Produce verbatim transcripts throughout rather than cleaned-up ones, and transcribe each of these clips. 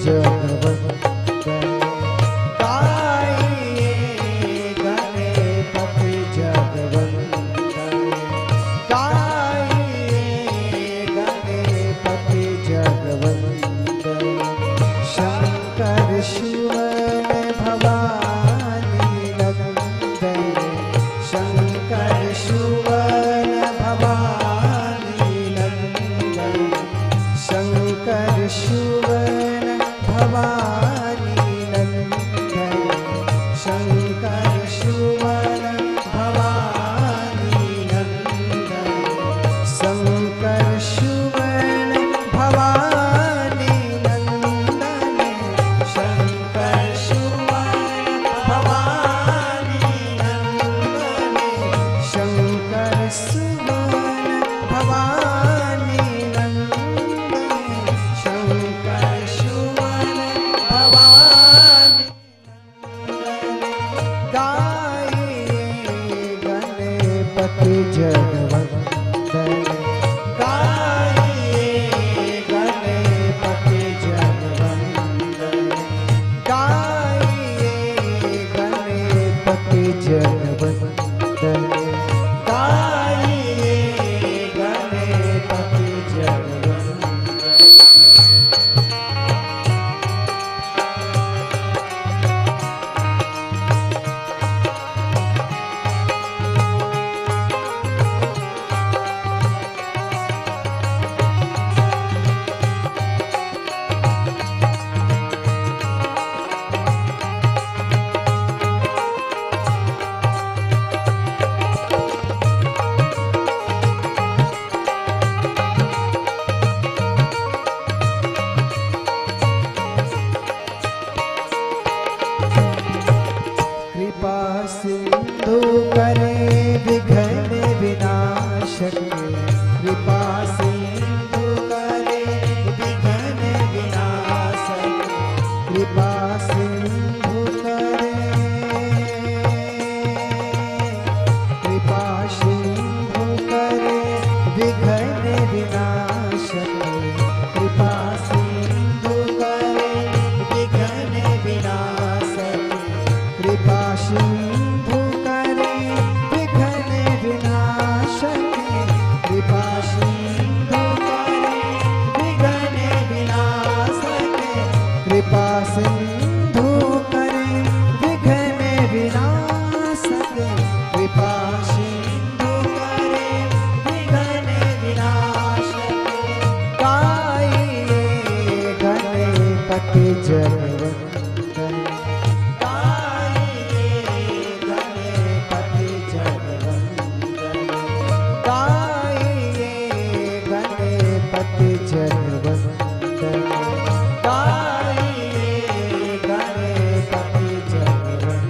जगवंदन। गाइए गणपति जगवंदन। गाइए गणपति जगवंदन। शंकर सुवन भवानी नंदन। शंकर सुवन भवानी नंदन। शंकर सुवन भवानी नंदन। शंकर सुवन भवानी नंदन। शंकर सुवन भवानी नंदन। शंकर सुवन भवानी नंदन। शंकर सुवन भवानी नंदन। शंकर सुवन भवानी नंदन। गाइए गणपति जगवंदन। गाइए गणपति जगवंदन। गाइए गणपति जगवंदन। गाइए गणपति जगवंदन। कृपा सिंधु करे विघ्न विनाशक। कृपा सिंधु करे विघ्न विनाशक। कृपा सिंधु करे, कृपा सिंधु करे विघ्न विनाशक। कृपा सिंधु करे विघ्न विनाशक। कृपा सिंधु करे विघ्न विनाशक। कृपा सिंधु करे विघ्न विनाशक। कृपा सिंधु करे विघ्न विनाशक। कृपा सिंधु करे विघ्न विनाशक। गाइए गणपति जगवंदन। गाइए गणपति जगवंदन। गाइए गणपति जगवंदन। गाइए गणपति जगवंदन।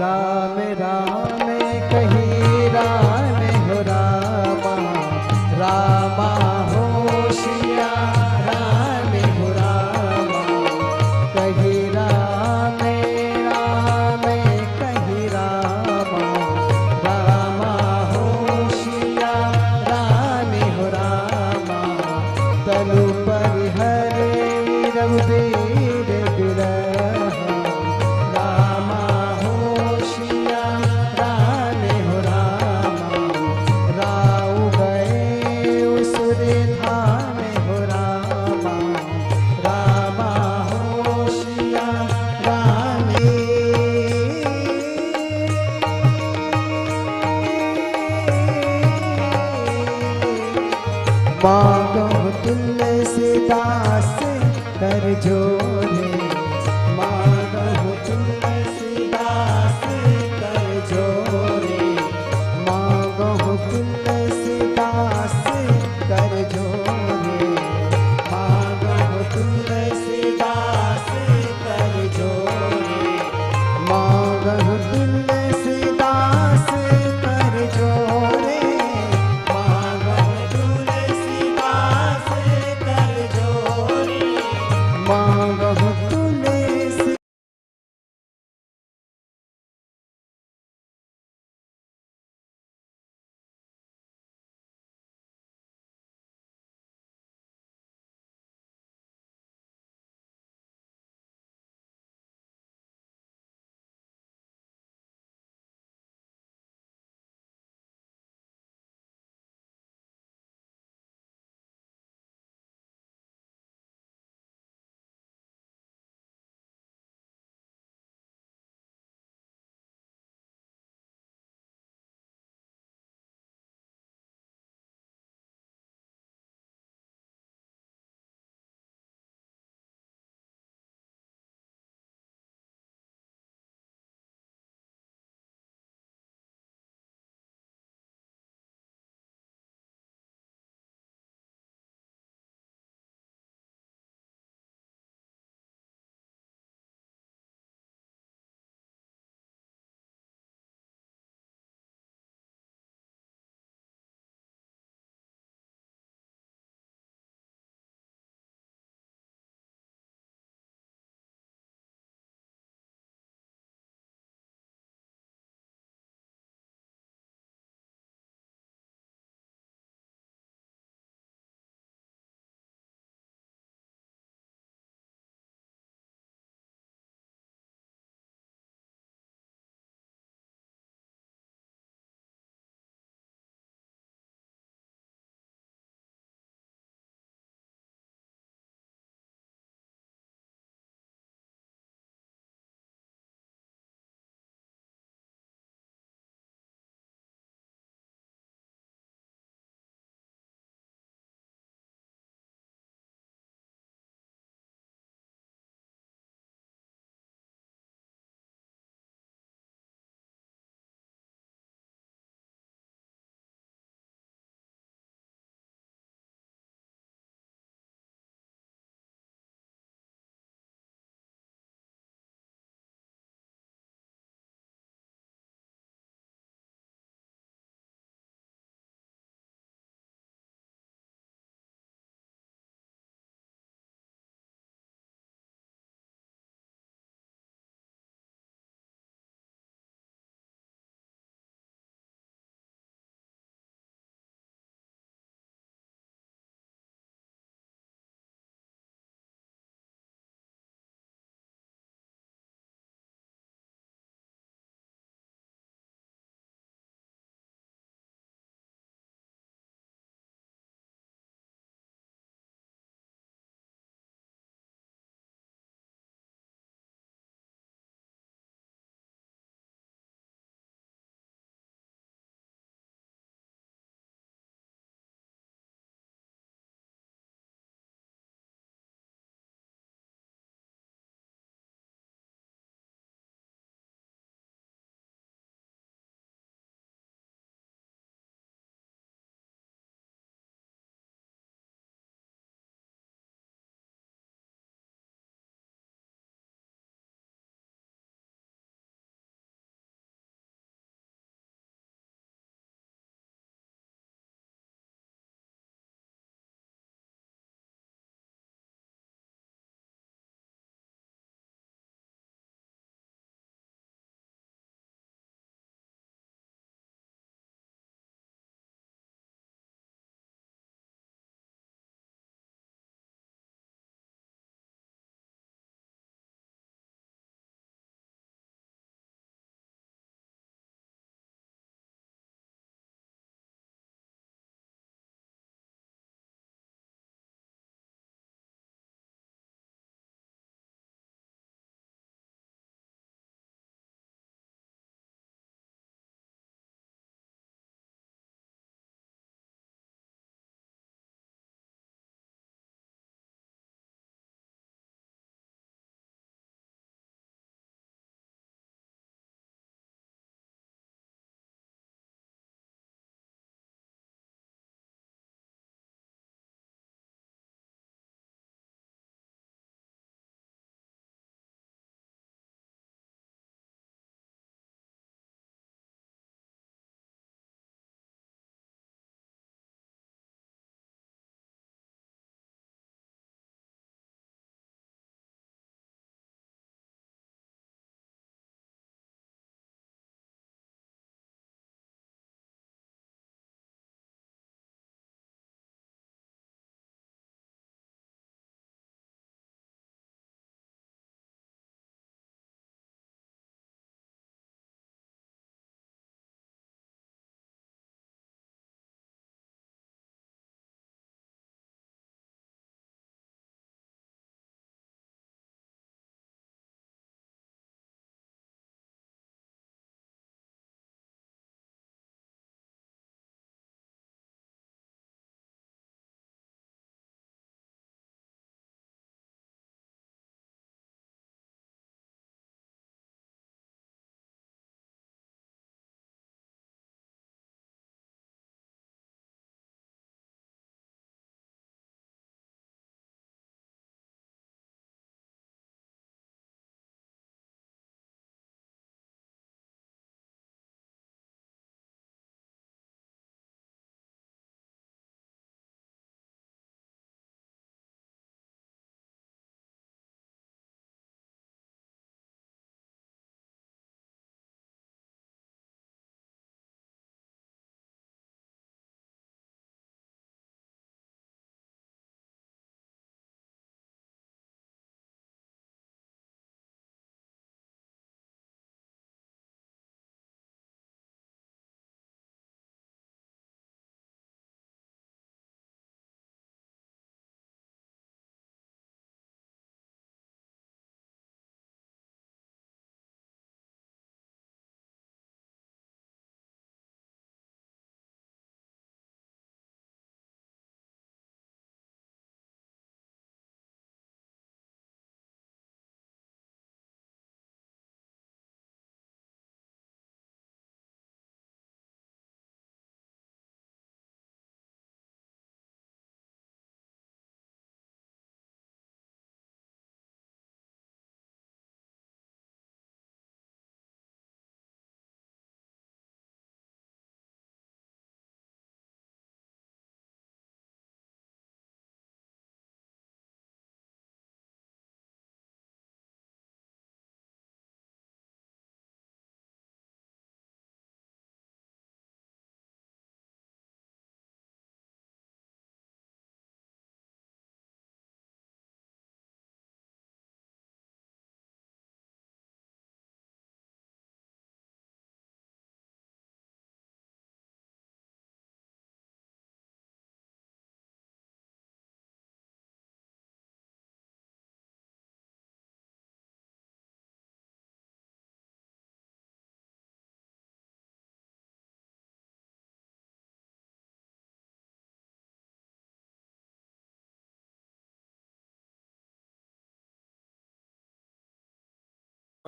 राम राम कही राम हो रामा, रामा हो सिया राम हो रामा। कही राम राम कही रामा, रामा हो सिया राम हो रामा। तनु परिहरे रघुबीर बिरहा, रामा हो सिया राम हो रामा। राउ गए उसुर धाम हो रामा, रामा हो सिया राम। मांगहु तुलसीदास कर जोरे, मांगहु तुलसीदास कर जोरे, मांगहु तुलसीदास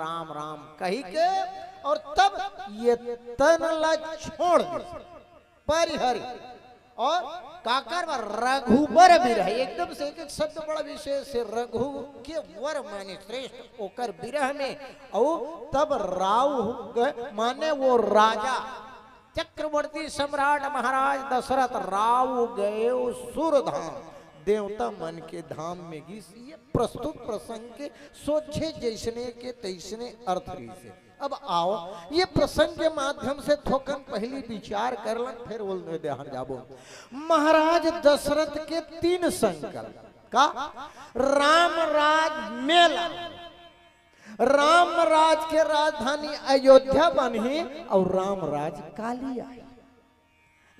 राम राम कही के, और तब ये तन ला छोड़ दे, परिहरी। और काकर बर? रघुबर बिरह। एकदम से एक एक शब्द बड़ा विशेष है। रघु के वर माने श्रेष्ठ, ओकर बिरह में। और तब राव ग-, माने वो राजा चक्रवर्ती सम्राट महाराज दशरथ राव गए सुर धाम, देवता मन के धाम में गिस। ये प्रस्तुत प्रसंग के सोझे जैसने के तैसने अर्थ रहिसे। अब आओ, ये प्रसंग के माध्यम से थोकन पहली विचार कर लन, फिर बोल दे ध्यान जाबो। महाराज दशरथ के तीन संकल्प का, राम राज मेला, राम राज के राजधानी अयोध्या बनही और राम राज काली आही।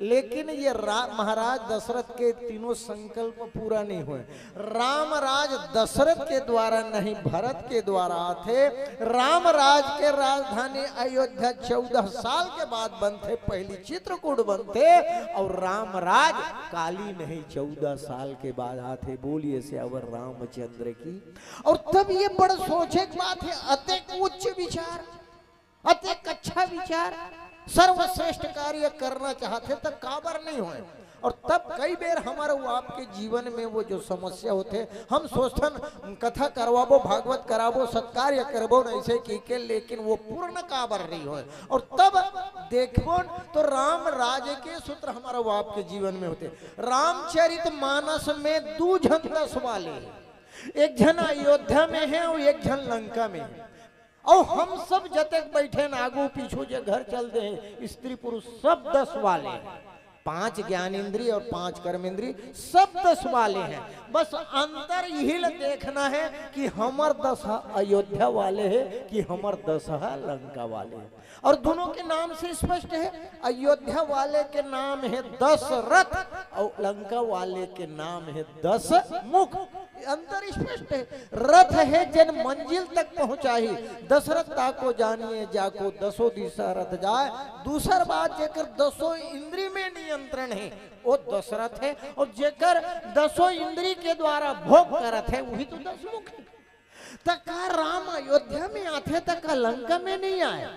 लेकिन ये रा-, महाराज दशरथ के तीनों संकल्प पूरा नहीं हुए। राम राज दशरथ के द्वारा नहीं, भरत के द्वारा आथे। राम राज के राजधानी अयोध्या चौदह साल के बाद बनथे, पहली चित्रकूट बनथे, और राम राज काली नहीं, चौदह साल के बाद आथे। बोलिए सियावर रामचंद्र की। और तब ये बड़ सोचे के बात है, अतेक उच्च विचार, अतेक अच्छा विचार, सर्वश्रेष्ठ कार्य करना चाहथे त काबर नहीं होए। और तब कई बेर हमर वो आपके जीवन में वो जो समस्या होथे, हम सोचथन कथा करवाबो, भागवत कराबो, सत्कार्य करबो, ऐसे की के, लेकिन वो पूर्ण काबर नहीं होए। और तब देखबो तो राम राज के सूत्र हमर वो आपके जीवन में होथे। रामचरित मानस में दू झन दस वाले हैं, एक झन अयोध्या में है और एक झन लंका में है। और हम सब जतेक बैठे न, आगू पीछू जे घर चल दे हैं, स्त्री पुरुष सब दस वाले हैं। पांच ज्ञान इंद्री और पांच कर्म इंद्री, सब दस वाले हैं। बस अंतर यही ल देखना है कि हमर दस ह अयोध्या वाले है कि हमर दस ह लंका वाले है। और दोनों के नाम से स्पष्ट है, अयोध्या वाले के नाम है दशरथ और लंका वाले के नाम है दस मुख। अंतर स्पष्ट है। रथ है जन मंजिल तक पहुंचाही, दशरथ ताको जानिए जाको दसों दिशा रथ जाए। दूसर बात, जेकर दसों इंद्री में नियंत्रण है, वो दशरथ है, और जेकर दसों इंद्री के द्वारा भोग करत है, वही तो दस मुख है। त का राम अयोध्या में आथे त का लंका में नहीं आए?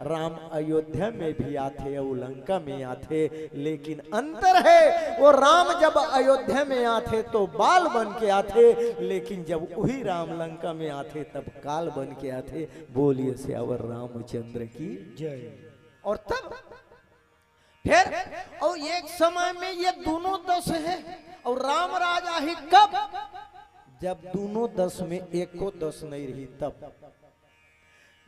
राम अयोध्या में भी आथे और लंका में आथे, लेकिन अंतर है, वो राम जब अयोध्या में आथे तो बाल बन के आथे, लेकिन जब वही राम लंका में आथे तब काल बन के आथे। बोलिए सियावर रामचंद्र की जय। और तब फिर, और एक समय में ये दोनों दस है, और राम राज आही कब? जब दोनों दस में एको दस नहीं रही तब।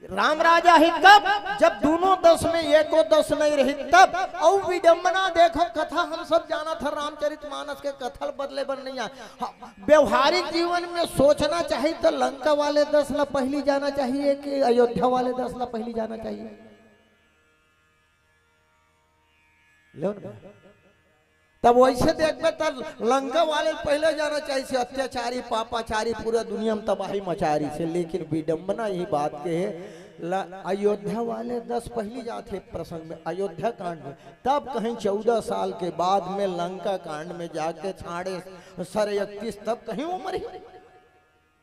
राम राज आही कब? जब दोनों दस में एको दस नहीं रही तब। और विडंबना देखो, कथा हम सब जाना था, रामचरित मानस के कथा बदले बन नहीं आए। हाँ, व्यवहारिक जीवन में सोचना चाहिए तो लंका वाले दस ला पहली जाना चाहिए कि अयोध्या वाले दस ला पहली जाना चाहिए? लो ना। तब वैसे देखबे त लंका वाले पहले जाना चाहिए से अत्याचारी, पापाचारी, पूरा दुनिया में तबाही मचारी से। लेकिन विडंबना यही बात के है, ल-, अयोध्या वाले दस पहली जाते प्रसंग में, अयोध्या कांड में। तब कहीं चौदह साल के बाद में लंका कांड में जाके साढ़े साढ़े इकतीस, तब कहीं वो मरी।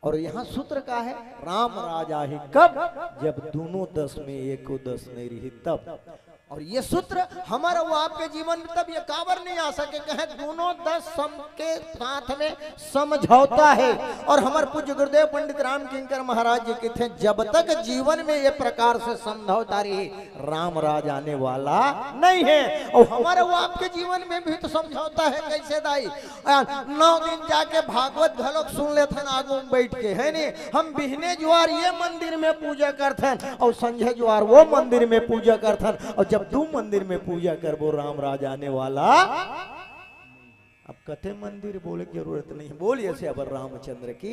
और यहाँ सूत्र का है, राम राज आही कब? जब दोनों दस में एको दस नहीं रही तब। और ये सूत्र हमारा वो आपके जीवन में तब ये काबर नहीं आ सके, कहे दोनों दस सम के साथ में समझौता है। और हमारे पूज्य गुरुदेव पंडित राम किंकर महाराज जी कहते हैं, जब तक जीवन में ये प्रकार से समझौता रही, राम राज आने वाला नहीं है। और हमारे वो आपके जीवन में भी तो समझौता है। कैसे दाई? आ, नौ दिन जाके भागवत घलोक सुन लेथन आगू में बैठ के, है नी? हम बिहने जुआर ये मंदिर में पूजा करथन और संझे जुआर वो मंदिर में पूजा करथन, और जब दू मंदिर में पूजा करबो, राम राज आने वाला। अब कते मंदिर बोले के जरूरत नहीं, बोलिए सियावर रामचंद्र की।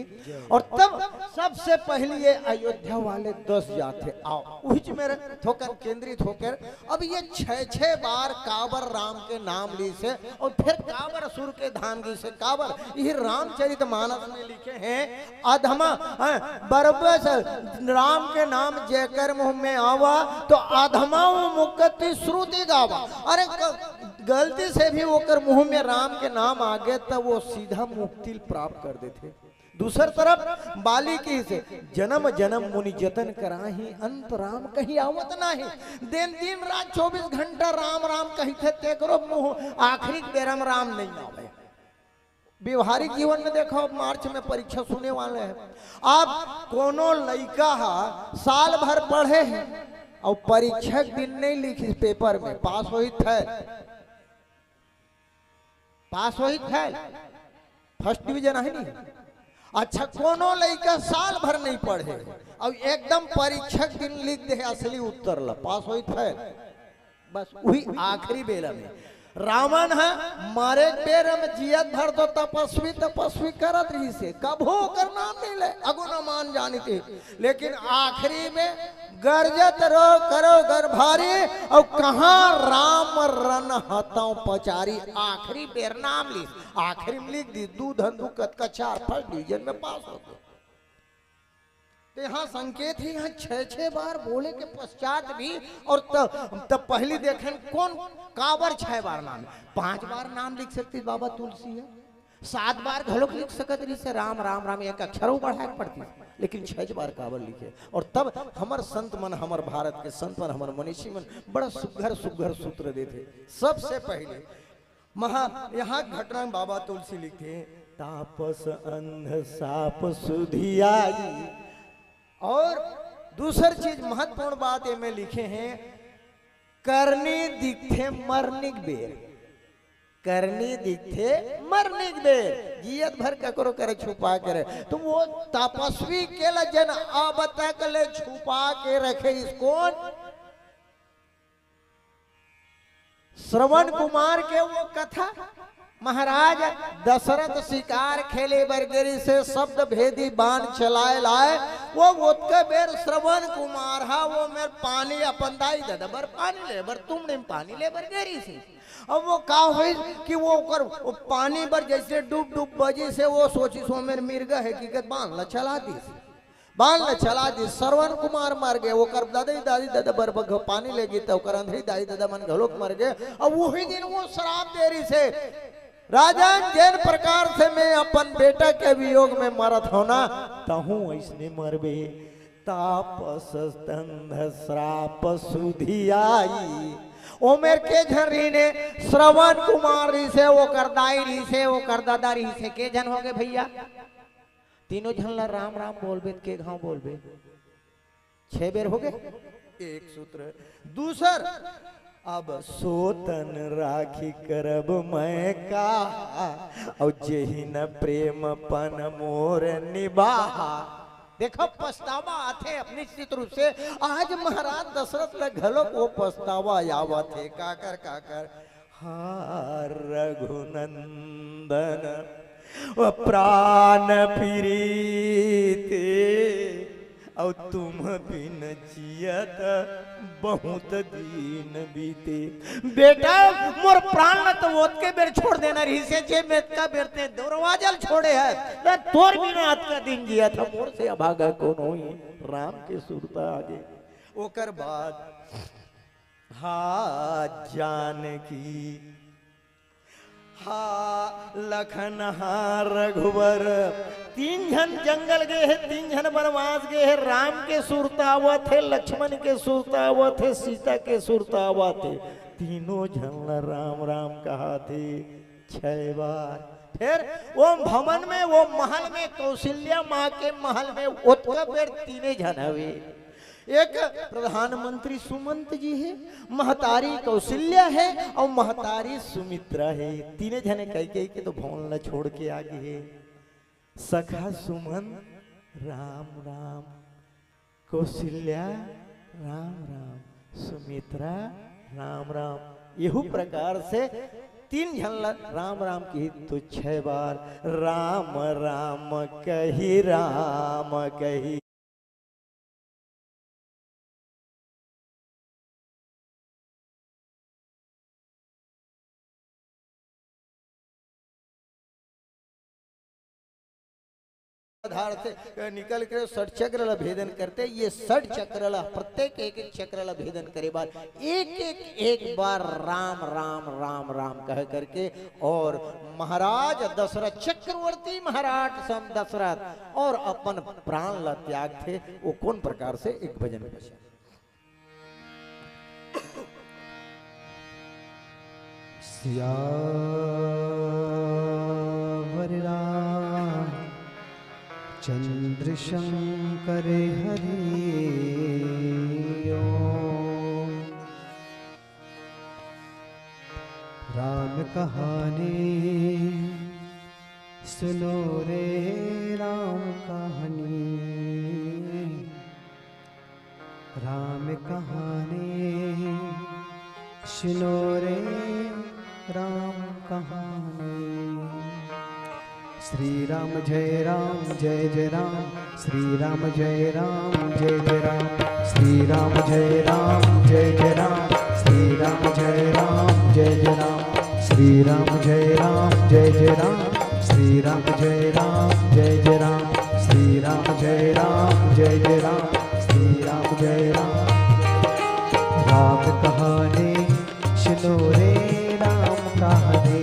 और तब सबसे पहले ये अयोध्या वाले दस जाते, आओ उहिच में थोकन केंद्रित होकर। अब ये छह छह बार काबर राम के नाम ली से, और फिर काबर असुर के धाम ली से, काबर ये रामचरित मानस में लिखे हैं, अधमा, हैं, बरबस राम के नाम जेकर मुंह में आवा, तो अधमा वो मुक्ति श्रुति गावा। अरे ग-, गलती से भी ओकर मुंह में राम के नाम आ गए, तब वो सीधा मुक्ति प्राप्त कर देते। दूसर तरफ बाली कहिसे, "जनम जनम मुनि जतन कराही, अंत राम कहीं आवत नाही।" दिन दिन रात चौबीस घंटा राम राम कहिथे, तेकरो मुंह आखिरी बेरा म राम नहीं आवे। व्यवहारिक जीवन में देखो, अब मार्च में परीक्षा सुने वाले हैं। अब कोनो लइका हा साल भर पढ़े है और परीक्षा के दिन नहीं लिखिस पेपर में, पास होई फेल? पास होई फेल? फर्स्ट डिवीजन आहे नहीं? अच्छा, कोनो लइका साल भर नहीं पढ़े और एकदम परीक्षा के दिन लिख दे असली उत्तर ला, पास होई फेल? बस वही आखिरी बेरा में रावण ह मरे के बेरा में जियत भर तो तपस्वी, तपस्वी करत रहिसे, कभू ओकर नाम नहीं ले, अगुन मान जानी थी। लेकिन आखिरी में गरजत रो करो गरभारी, और कहाँ राम रन हतौ पचारी, आखिरी बेर नाम लिस, आखिरी में लिख दी, दू धन दू कतका चार, फर्स्ट डिवीजन में पास हो गए। तो यहाँ संकेत है, यहाँ छह छह बार बोले के पश्चात भी, और तब तब पहली देखें कौन काबर छह बार नाम, पांच बार नाम लिख सकती बाबा तुलसी है, सात बार घलोक लिख सकत रहिसे राम राम राम, एक अक्षर बढ़ाए के पड़ती, लेकिन छह बार काबर लिखे। और तब हमर संत मन, हमर भारत के संत मन, हमर मनीषी मन बड़ा सुघर सुघर सूत्र देथे। सबसे पहले महा यहाँ घटना में बाबा तुलसी लिखथे, "तापस अंध साप सुधियाई।" और दूसर चीज महत्वपूर्ण बात एमे लिखे हैं, "करनी दिखथे मरनिक बेर।" करनी दिखथे मरनिक बेर, जियत भर ककरो करे छुपा के रहे। तो वो तपस्वी के ला जन अब तक ले छुपा के रखे, इस कौन? श्रवण कुमार के वो कथा, महाराज दशरथ शिकार खेले बर गे रिहिसे, शब्द भेदी बाण चलाए लाए, वो ओतके बेर श्रवण कुमार हा वो मेर पानी अपन दाई ददा बर पानी ले बर तुमने पानी ले बर गे रिहिसे। अब वो का होइस कि वो ओकर वो पानी बर जैसे डूब डूब बजिसे, वो सोचिस वो मेर मिर्गा है कि बांध ला चला दिस। बांध ला चला दिस, श्रवण कुमार मर गे, ओकर दादी, दाई ददा बर बघ पानी ले गे, त ओकर अंधरी दाई ददा मन घलोक मर गे। अब वही दिन वो श्राप दे रिहिसे, "राजन, जेन प्रकार से मैं अपन बेटा के वियोग में मरत हौं ना, तहूं अइसने मरबे।" तापस अंध श्राप सुधियाई। ओ मेर के झन रिहिसे, श्रवण कुमार रिहिसे, ओकर दाई रिहिसे, ओकर ददा रिहिसे, के झन होगे भैया? तीनों झन ला राम राम बोलबे त के घांव बोलबे? छह बेर होगे। एक सूत्र। दूसर, "अब सो तन राखी करब मैं का, अउ जेहि न प्रेम पन मोर निबाहा।" देखो, पछतावा आथे अब निश्चित रूप से। आज महाराज दशरथ ला घलोक वो पछतावा आवत हे। काकर, काकर? "हा रघुनंदन, वो प्राण प्रीत, अउ तुम बिन जियत बहुत दिन बीते।" बेटा, मोर प्राण ल तो ओतके बेर छोड़ देना रिहिसे, जे में एतका बेर ते दरवाजा ल छोड़े है, त तोर बिना अतका दिन जियत हौं, मोर से अभागा कोन होही? राम के सुरता आगे। ओकर बाद, "हा जानकी, हा लखन, हा रघुवर।" तीन झन जंगल गे हे, तीन झन वनवास गे हे। राम के सुरता आवत हे, लक्ष्मण के सुरता आवत हे, सीता के सुरता आवत हे। तीनों झन ला राम राम कहाथे छह बार। फिर वो भवन में, वो महल में, कौशल्या माँ के महल में ओतका बेर तीने झन हवे। एक प्रधानमंत्री सुमंत जी हे, महतारी कौशल्या हे अउ महतारी सुमित्रा हे। तीने झने कहि कहि के तो भवन ला छोड़ के आ गे हे। सखा सुमंत, राम राम। कौशल्या, राम राम। सुमित्रा, राम राम। एहू प्रकार से तीन झन ला राम राम किही तो छह बार राम राम कही, राम कही। आधार से निकल के षट चक्र ला भेदन करथे। ये षट चक्र ला, प्रत्येक एक एक चक्र ला भेदन करे बर एक एक एक बार राम राम राम राम कह करके, और महाराज दशरथ, चक्रवर्ती महाराज सम दशरथ, और अपन प्राण ला त्यागथे। वो कौन प्रकार से, एक भजन में बचा। सियावर राम चंद्र शंकर हरि ओम। राम कहानी सुनो रे राम कहानी, राम कहानी सुनो रे राम कहानी। श्री राम जय राम जय जय राम, श्री राम जय राम जय जय राम, श्री राम जय राम जय जय राम, श्री राम जय राम जय जय राम, श्री राम जय राम जय जय राम, श्री राम जय राम जय जय राम, श्री राम जय राम जय जय राम, श्री राम जय राम। राम कहानी सुनो रे राम कहानी,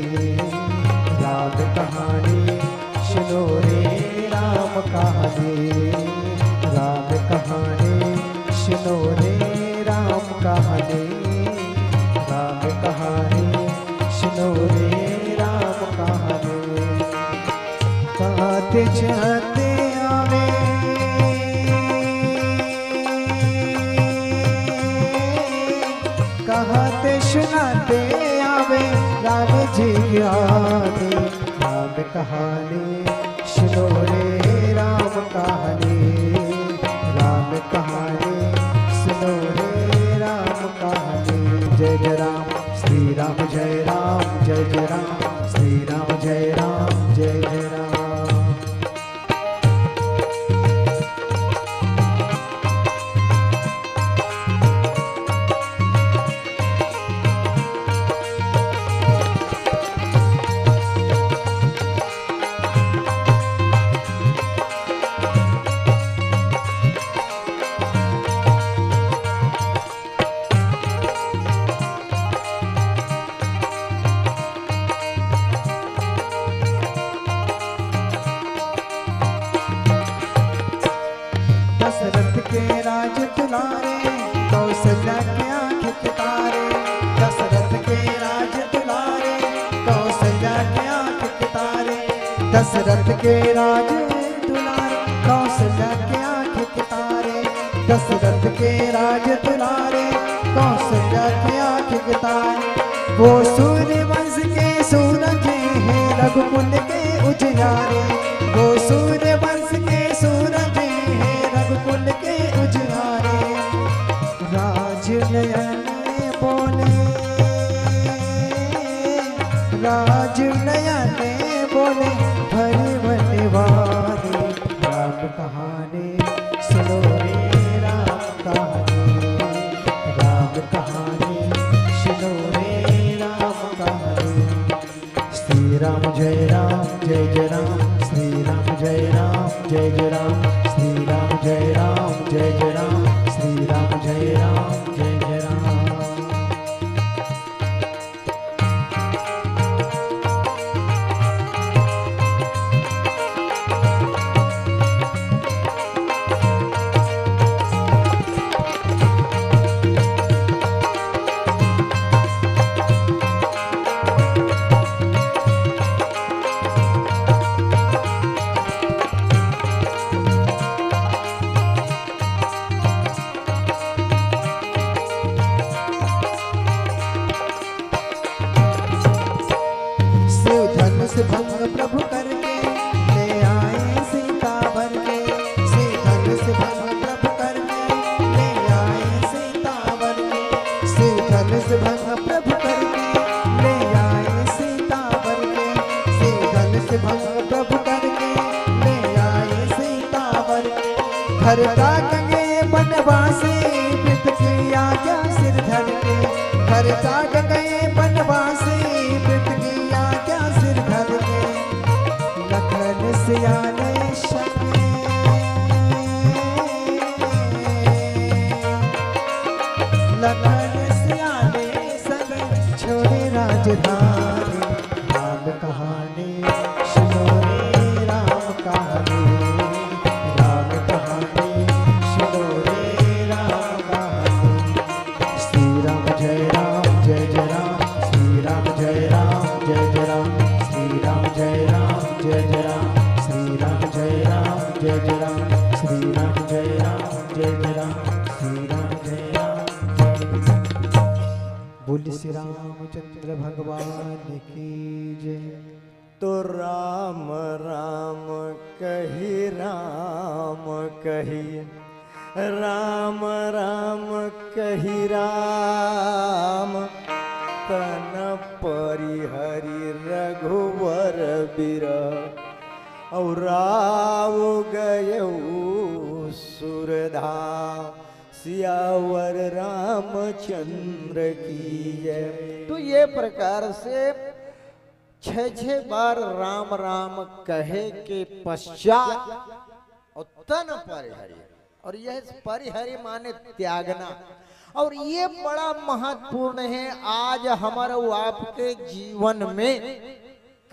राम कहानी सुनो रे राम कहानी, राम कहानी सुनो रे राम कहानी, राम कहानी सुनो रे राम कहानी। कहत चलत आवे, कहत सुनत आवे राम जी की आनी। राम कहानी सुनो रे राम कहानी, राम कहानी सुनो रे राम कहानी। जय जय राम, श्री राम जय राम जय जय राम, श्री राम जय राम जय जय राम। दशरथ के राज दुलारे, कौशल्या के आँख के तारे। दशरथ के राज दुलारे, कौशल्या के आँख के तारे। दशरथ के राज दुलारे, कौशल्या के आँख के तारे। दशरथ के राज दुलारे, कौशल्या के आँख के तारे। वो सूर्यवंश के सूरज हैं, रघुकुल के उजियारे। वो सूर्यवंश के सूरज हैं, रघुकुल के उजियारे। राज नयन बोले, राज नयन बोले, भरी वनवारी। राम कहानी सुनो रे राम कहानी, राम कहानी सुनो रे राम कहानी। श्री राम जय राम जय जय राम, श्री राम जय राम जय जय राम, श्री राम जय राम जय जय राम, श्री राम जय राम जय जय राम। शिव धनुष भंग प्रभु करके ले आए सीता वर के। शिव धनुष भंग प्रभु करके ले आए सीता वर के। शिव धनुष भंग प्रभु करके ले आए सीता वर के। शिव धनुष भंग प्रभु करके ले आए सीता वर के। हरता गए बनवासी, प्रीत की आज्ञा सिर धर के। हरता गए बनवासी, प्रीत की आज्ञा सिर धर के। लखन सियाने संग जय जय राम, श्री राम जय राम, जय जय राम, श्री राम जय राम, जय जय राम, श्री राम जय राम, जय जय राम। बोलिए श्री रामचंद्र भगवान की जय। तो राम राम कही, राम कही, राम राम कही, राम तन परिहरी रघुवर बिरह। और राव गयउ सुरधाम, सियावर रामचंद्र की जय। तो ये प्रकार से छह छह बार राम राम कहे के पश्चात और तन परिहरी, और यह परिहरी माने त्यागना, और ये बड़ा महत्वपूर्ण है। आज हमारे वो आपके जीवन में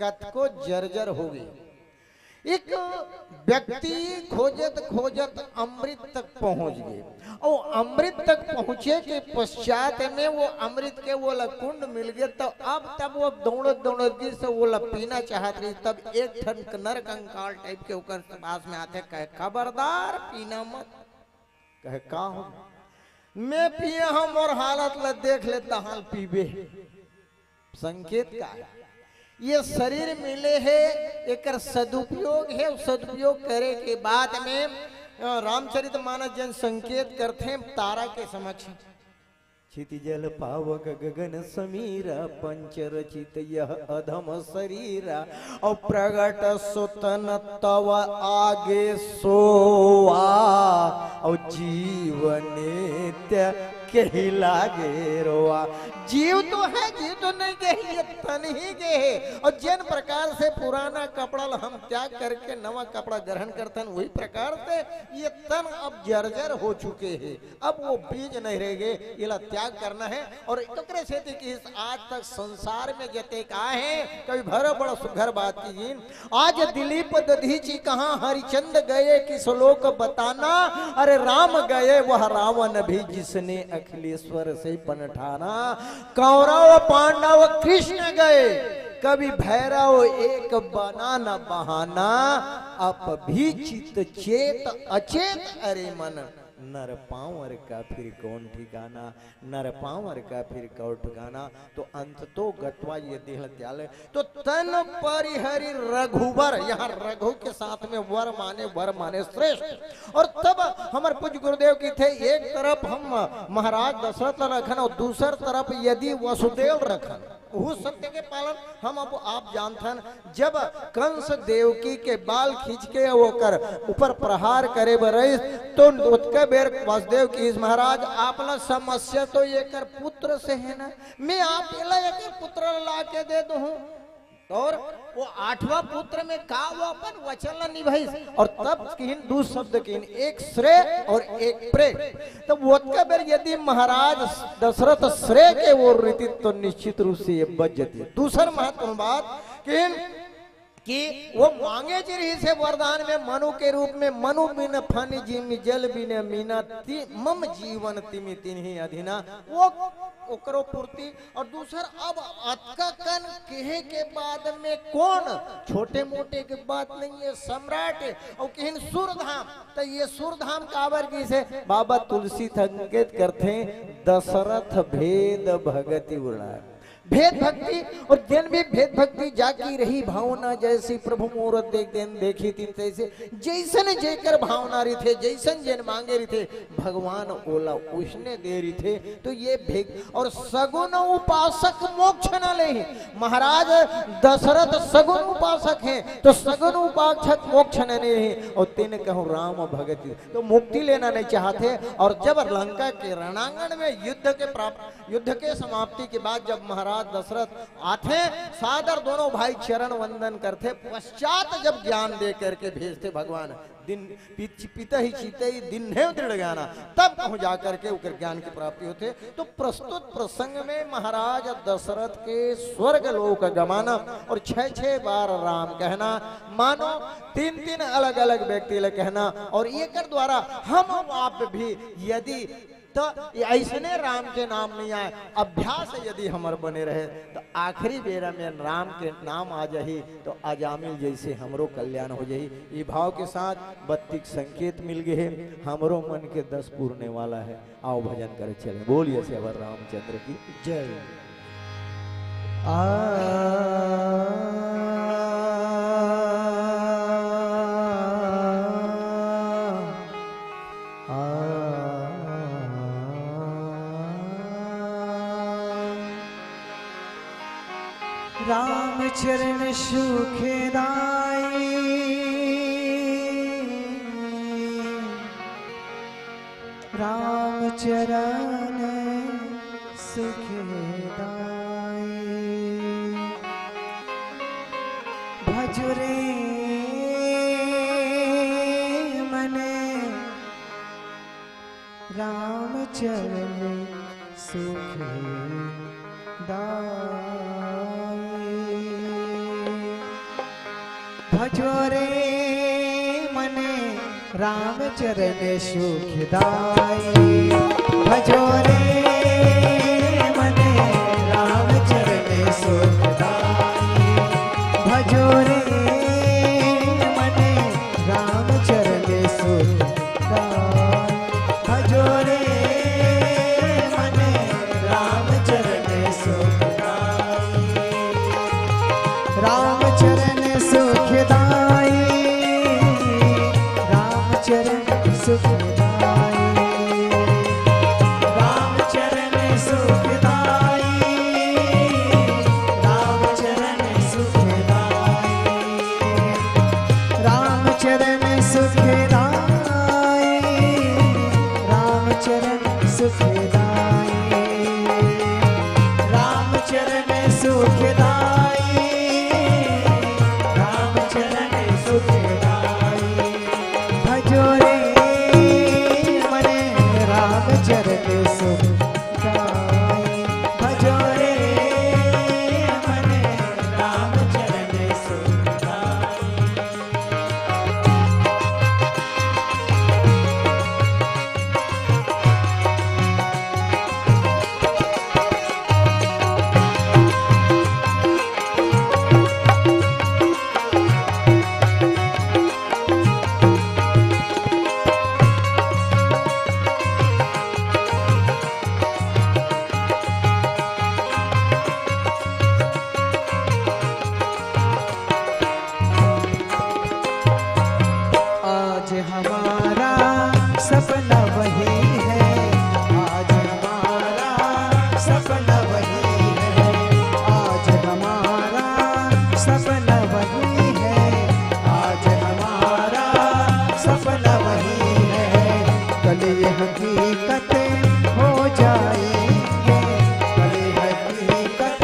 कतको जर्जर हो गई। एक व्यक्ति खोजत खोजत अमृत तक पहुंच गए, और अमृत तक पहुंचे के पश्चात में वो अमृत के वो ला कुंड मिल गए, तो अब तब वो दौड़त दौड़त गिस, वो ला पीना चाहत रही, तब एक ठन नर कंकाल टाइप के ओकर पास में आथे, कहे, "खबरदार, पीना मत।" कहे, "का हो?" "मैं पिए हंव, मोर हालत ला देख ले, तहां ल पीबे।" संकेत का है? ये शरीर मिले हे, एकर सदुपयोग हे, सदुपयोग करे के बाद में, अ, रामचरित मानस जेन संकेत करथे तारा के समक्ष, "क्षिति जल पावक गगन समीरा, पंच रचित यह अधम शरीरा, और प्रगट सुतन तव आगे सोवा, और जीव नित्य कही लागे रोवा।" जीव तो है, जीव तो नहीं गए, ये तन ही गए है। और जिन प्रकार से पुराना कपड़ा ला हम त्याग करके नवा कपड़ा ग्रहण करते हैं, वही प्रकार से ये तन अब जर्जर हो चुके हैं, अब वो बीज नहीं रह गए, ये ला त्याग करना है। और एकरे सेती कि इस आज तक संसार में जतेक आए हैं, कवि भैरव बड़ा सुघर बात की, आज दिलीप दधीचि कहा हरिचंद गए, किस लोक बताना। अरे राम गए वह रावण भी, जिसने अखिलेश्वर से बन ठाना। कौरव पांडव कृष्ण गए, कवि भैरव एक बना न बहाना। अप भी चित चेत अचेत अरे मन, नर पांवर का फिर कौन ठिकाना। नर पांवर का फिर कौन ठिकाना। तो अंत तो गत्वा ये देह त्याग, तो तन परिहरी रघुवर, यहाँ रघु के साथ में वर माने, वर माने श्रेष्ठ। और तब हमर पूज्य गुरुदेव की थे, एक तरफ हम महाराज दशरथ रखन और दूसर तरफ यदि वसुदेव रखन, वो सत्य के पालन हम अब आप जानथन। जब कंस देवकी के बाल खींच के ओकर ऊपर प्रहार करे बर रहिस, तो ओतके बेर वासुदेव किहिस, "महाराज, आप ला समस्या तो एकर पुत्र से है ना, मैं आप एला एकर पुत्र ला के दे दूं।" और वो आठवां पुत्र में का वो अपन वचन ला निभाइस, और तब किहिन दू शब्द किहिन, एक श्रेय और एक प्रेय। तब ओतके बेर यदि महाराज दशरथ श्रेय के ओर रहितिस, तो निश्चित रूप से ये बच जतिस। दूसर महत्वपूर्ण बात किहिन, कि वो मांगे जे रहिस हे वरदान में मनु के रूप में, "मनु बिन फन जिमि जल बिन मीना, ति-, मम जीवन तिमि तिन्हि अधीना।" वो ओकरो पूर्ति। और दूसर, अब अतका कन कहे के बाद में कौन, छोटे मोटे के बात नहीं है, सम्राट है। और किहिन सुरधाम, तो ये सुरधाम काबर किहिस हे? बाबा तुलसी संकेत करथे, दशरथ भेद भगति उड़ा। भेद भक्ति, और जेन भी भेद भक्ति जाकी रही भावना, जैसी प्रभु मोर देख देन देखी तिन तैसे, जैसन जेकर भावना रहिथे, जैसन जेन मांगे रहिथे, भगवान ओला उसने दे रहिथे। तो ये भेद, और सगुन उपासक मोक्ष न लेहि। महाराज दशरथ सगुन उपासक हैं, तो सगुन उपासक मोक्ष न लेहि। और तेन कहूँ राम भगति, तो मुक्ति लेना नहीं चाहते। और जब लंका के रणांगण में युद्ध के प्राप्त युद्ध के समाप्ति के बाद जब महाराज दशरथ आथे, सादर दोनों भाई चरण वंदन करथे, पश्चात जब ज्ञान दे करके भेजथे भगवान, दिन पित-, पिता ही चीते ही दिन्हें दृढ़ ज्ञाना, तब कहूँ जा करके ओकर ज्ञान की प्राप्ति होथे। तो प्रस्तुत प्रसंग में महाराज दशरथ के स्वर्ग लोक गमन और छह छह बार राम कहना, मानो तीन तीन अलग अलग व्यक्ति ले कहना, और एकर द्वारा हम आप भी यदि तो ये अइसने राम के नाम नहीं आए, अभ्यास यदि हमर बने रहे, तो आखिरी बेरा में राम के नाम आ जाही, तो अजामिल जैसे हमरो कल्याण हो जाही। ई भाव के साथ बत्ती के संकेत मिल गए हे, हमरो मन के दस पूरने वाला है। आओ भजन करे चले। बोलिए सेवर रामचंद्र की जय। आ, आ, राम चरण सुखदाई, राम चरण सुखदाई। भजो रे मन राम चरण सुखदाई। भजो रे मन राम चरण सुखदाई। भजो रे मन राम चरण सुखदाई। भजो रे मन राम चरण सुखदाई। भजो रे मन राम चरण सुखदाई। राम चरण सुखदाई। राम चरण सुखदाई। राम चरण सुखदाई। राम चरण सुखदाई। राम चरण सुखदाई। राम चरण सुखदाई। राम चरण सुखदाई। राम चरण सुखदाई। भजो रे मन राम चरण सुखदाई। भजो रे मन राम चरण सुखदाई। आज हमारा सपना वही है। आज हमारा सपना वही है। आज हमारा सपना वही है। आज हमारा सपना वही है। कल ये हकीकत हो जाएंगे। कल ये हकीकत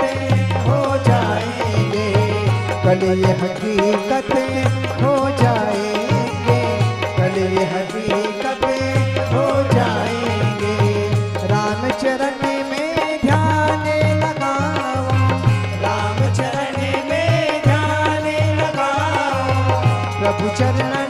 हो जाएंगे। कल ये हकीकत हो जाएंगे। कल ये हकीकत हो जाएंगे। राम चरण में ध्यान लगाओ। राम चरण में ध्यान लगाओ। प्रभु चरण